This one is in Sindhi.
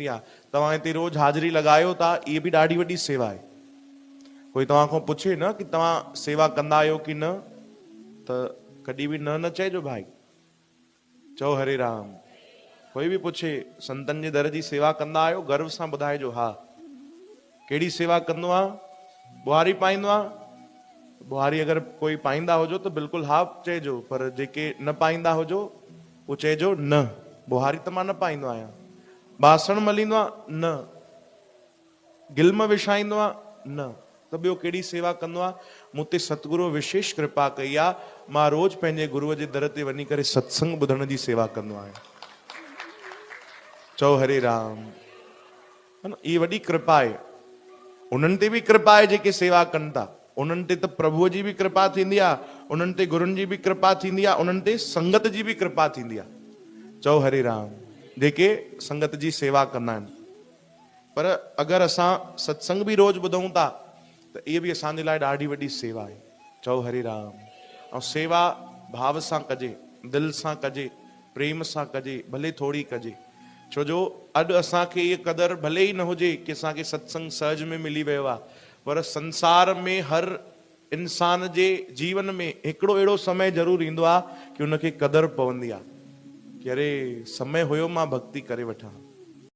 ٿيندي آهي. توهان هتي روز حاضري لڳايو ٿا، اها به ڏاڍي وڏي سيوا آهي. ڪوئي توهان کان پڇي نه ڪي توهان سيوا ڪندا آهيو ڪي نه ته ڪڏهن به نه نه چئجو ڀائي. چئو هري رام. ڪوئي به پڇي سنتن جي در جي سيوا ڪندا آهيو گرو سان ٻڌائجو ها. ڪهڙي سيوا ڪندو آهيان؟ ٻهاري پائيندو آهيان؟ ٻهاري اگر ڪوئي پائيندا هجو ته بلڪل ها چئجو پر جيڪي نه پائيندا هجو اهو چئجو نه ٻهاري ته مان نه پائيندو آهيان. باسڻ مليندو آهيان؟ نه. گلم وڇائيندو آهيان؟ نه. ته ٻيو ڪهڙي سيوا ڪندو آهيان؟ مون تي ستگروء وشيش ڪرپا ڪئي آهي، مان روز پنهنجي گروء جي در تي وڃي ڪري ستسنگ ٻڌڻ جي سيوا ڪندو آهيان. چئو هري رام. ها نه، هيء وڏي ڪرپا آهي. انهن تي به ڪرپا آهي جيڪي سيوا ڪن ٿا. انهن تي ته پرڀوء جي به ڪرپا ٿيندي آهي، انهن تي گرن جي به ڪرپا ٿيندي آهي، انهن تي سنگت جي به ڪرپا ٿيندي آهي. چئو هري رام. جيڪي سنگت جي سيوا ڪندا آهن. پر اگر اسان ستسنگ به روز ٻڌون ٿا ته اهي به اسان جي لاء ڏاڍي وڏي سيوا آهي. چئو هري رام. ۽ سيوا ڀاو سان ڪجي، دل سان ڪجي، پريم سان ڪجي، ڀلي ٿوري ڪجي. ڇو جو اڄ اسان کي اهي قدر ڀلي ئي نه هجي ڪي اسان کي ستسنگ سهج ۾ ملي ويو آهي پر سنسار ۾ هر انسان جي جيون ۾ هڪڙو اهڙو سمي ضرور ايندو آهي ڪي ان کي قدر پوندي آهي ڪي اري سمي هيو مان ڀڳتي ڪري وٺان ها.